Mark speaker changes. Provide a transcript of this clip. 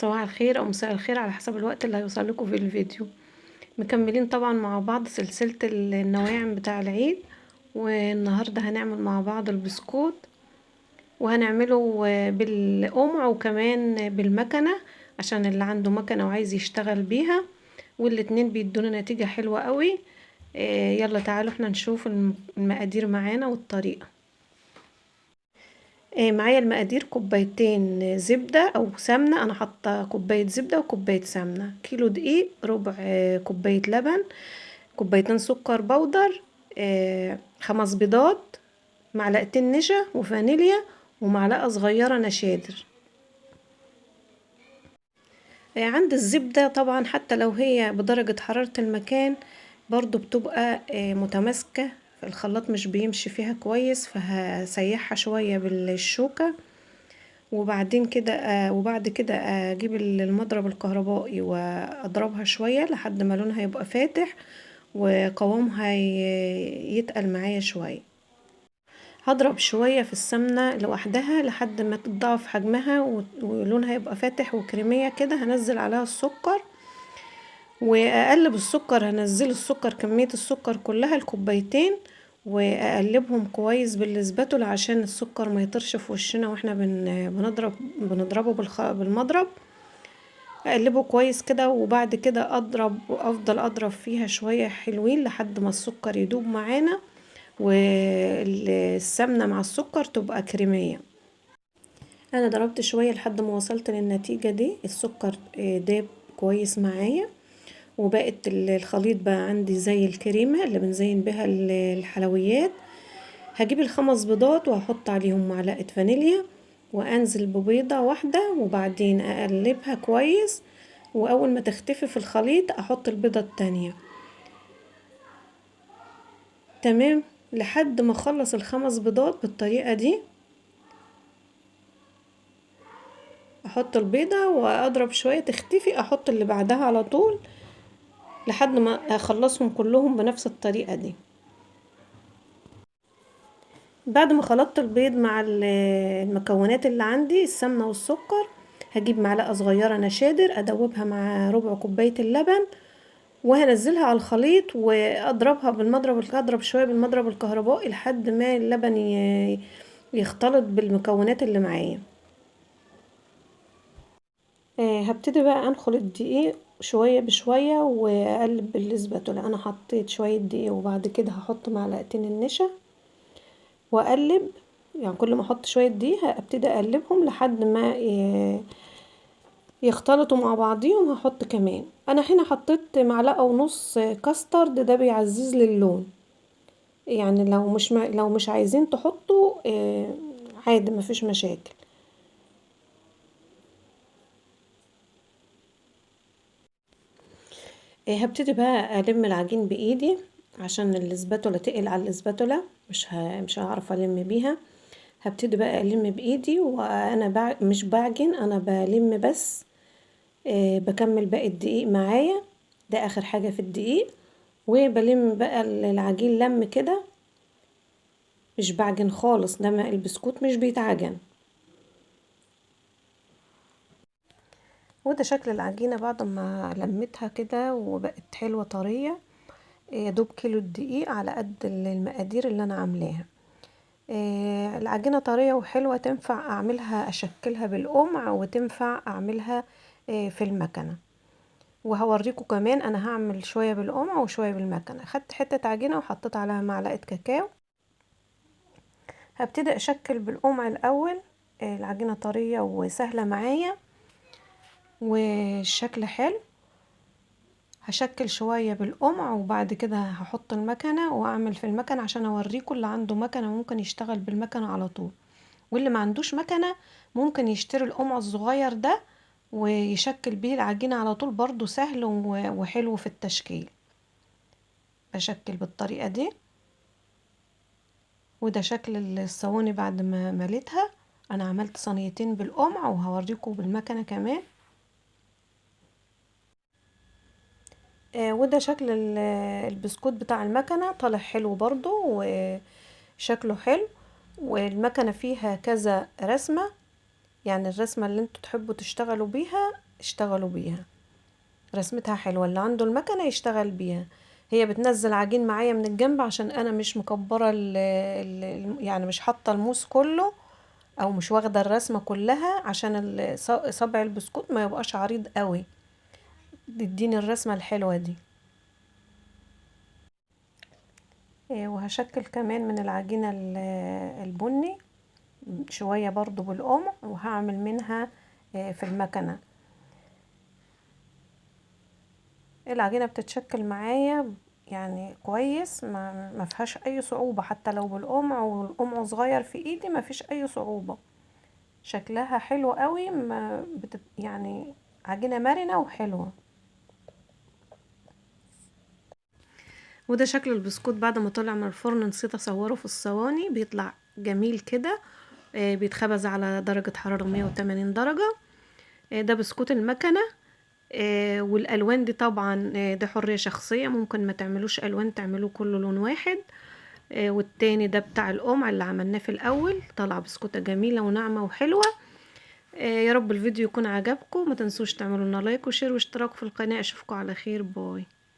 Speaker 1: صباح الخير أو مساء الخير على حسب الوقت اللي هيوصل لكم في الفيديو. مكملين طبعا مع بعض سلسلة النواعم بتاع العيد، والنهاردة هنعمل مع بعض البسكوت، وهنعمله بالقمع وكمان بالمكنة عشان اللي عنده مكنة وعايز يشتغل بيها، والاتنين بيدونا نتيجة حلوة قوي. يلا تعالوا احنا نشوف المقادير معانا والطريقة. معايا المقادير كوبايتين زبدة أو سمنة، أنا حاطة كوباية زبدة وكوباية سمنة، كيلو دقيق، ربع كوباية لبن، كوبايتين سكر بودر، 5 بيضات، معلقتين نشا وفانيليا، ومعلقة صغيرة نشادر. عند الزبدة طبعا حتى لو هي بدرجة حرارة المكان برضو بتبقى متماسكة، الخلاط مش بيمشي فيها كويس، فهسيحها شوية بالشوكة، وبعدين كده وبعد كده اجيب المضرب الكهربائي واضربها شوية لحد ما لونها يبقى فاتح وقوامها يتقل معايا شوية. هضرب شوية في السمنة لوحدها لحد ما تتضاعف حجمها ولونها يبقى فاتح وكريمية كده. هنزل عليها السكر واقلب السكر، هنزل السكر كمية السكر كلها الكوبايتين، واقلبهم كويس بالسباتولا عشان السكر ما يطرش في وشنا واحنا بنضربه بالمضرب. اقلبه كويس كده، وبعد كده افضل اضرب فيها شوية حلوين لحد ما السكر يدوب معانا والسمنة مع السكر تبقى كريمية. انا ضربت شوية لحد ما وصلت للنتيجة دي، السكر داب كويس معايا، وبقت الخليط بقى عندي زي الكريمة اللي بنزين بها الحلويات. هجيب ال5 بيضات وهحط عليهم معلقة فانيليا، وانزل ببيضة واحدة، وبعدين اقلبها كويس، واول ما تختفي في الخليط احط البيضة التانية. تمام، لحد ما اخلص ال5 بيضات بالطريقة دي. احط البيضة واضرب شوية تختفي، احط اللي بعدها على طول لحد ما اخلصهم كلهم بنفس الطريقة دي. بعد ما خلطت البيض مع المكونات اللي عندي السمنة والسكر، هجيب معلقة صغيرة نشادر ادوبها مع ربع كوباية اللبن، وهنزلها على الخليط واضربها بالمضرب، اضرب شوية بالمضرب الكهربائي لحد ما اللبن يختلط بالمكونات اللي معايا. هبتدي بقى انخل الدقيق شوية بشوية واقلب بالسباتولا. انا حطيت شوية دقيق وبعد كده هحط معلقتين النشا واقلب، يعني كل ما احط شوية دقيق هبتدي اقلبهم لحد ما يختلطوا مع بعضيهم. هحط كمان، انا هنا حطيت معلقة ونص كاسترد، ده بيعزز لي اللون، يعني لو مش عايزين تحطوا، عادي مفيش مشاكل. هبتدي بقى الم العجين بايدي عشان الاسباتولا تقل على الاسباتولا، مش هعرف الم بيها. هبتدي بقى الم بايدي، وانا مش بعجن، انا بلم بس، بكمل باقي الدقيق معايا، ده اخر حاجة في الدقيق، وبلم بقى العجين لم كده، مش بعجن خالص، ده البسكوت مش بيتعجن. وده شكل العجينة بعد ما لميتها كده وبقت حلوة طرية، يا دوب كيلو الدقيق على قد المقادير اللي انا عاملاها. العجينة طرية وحلوة، تنفع اشكلها بالقمع، وتنفع اعملها، في المكنة. وهوريكم كمان انا هعمل شوية بالقمع وشوية بالمكنة. خدت حتة عجينة وحطيت عليها معلقة كاكاو. هبتدي اشكل بالقمع الاول. العجينة طرية وسهلة معايا والشكل حلو. هشكل شوية بالقمع وبعد كده هحط المكنة واعمل في المكنة عشان اوريكم. اللي عنده مكنة ممكن يشتغل بالمكنة على طول، واللي ما عندوش مكنة ممكن يشتري القمع الصغير ده ويشكل بيه العجينة على طول، برضو سهل وحلو في التشكيل. بشكل بالطريقة دي، وده شكل الصواني بعد ما مليتها. انا عملت صينيتين بالقمع وهوريكم بالمكنة كمان. وده شكل البسكوت بتاع المكنة، طالع حلو برضو وشكله حلو. والمكنة فيها كذا رسمة، يعني الرسمة اللي انتوا تحبوا تشتغلوا بيها، اشتغلوا بيها، رسمتها حلوة، اللي عنده المكنة يشتغل بيها. هي بتنزل عجين معايا من الجنب عشان انا مش مكبرة يعني مش حاطة الموس كله او مش واخدة الرسمة كلها، عشان صبع البسكوت ما يبقاش عريض قوي، تديني الرسمة الحلوة دي. وهشكل كمان من العجينة البني شوية برضو بالقمع، وهعمل منها في المكنة. العجينة بتتشكل معايا يعني كويس، ما فيهاش اي صعوبة، حتى لو بالقمع والقمع صغير في ايدي ما فيش اي صعوبة، شكلها حلو قوي، ما بت يعني عجينة مرنة وحلوة. وده شكل البسكوت بعد ما طلع من الفرن، نسيت اصوره في الصواني، بيطلع جميل كده. بيتخبز على درجة حرارة 180 درجة. ده بسكوت المكنة. والالوان دي طبعا، ده حرية شخصية، ممكن ما تعملوش الوان، تعملوه كله لون واحد. والتاني ده بتاع القمع اللي عملناه في الاول، طلع بسكوتة جميلة وناعمة وحلوة. يا رب الفيديو يكون عجبكم، ما تنسوش تعملوا لنا like و share واشتراك في القناة. اشوفكم على خير، bye.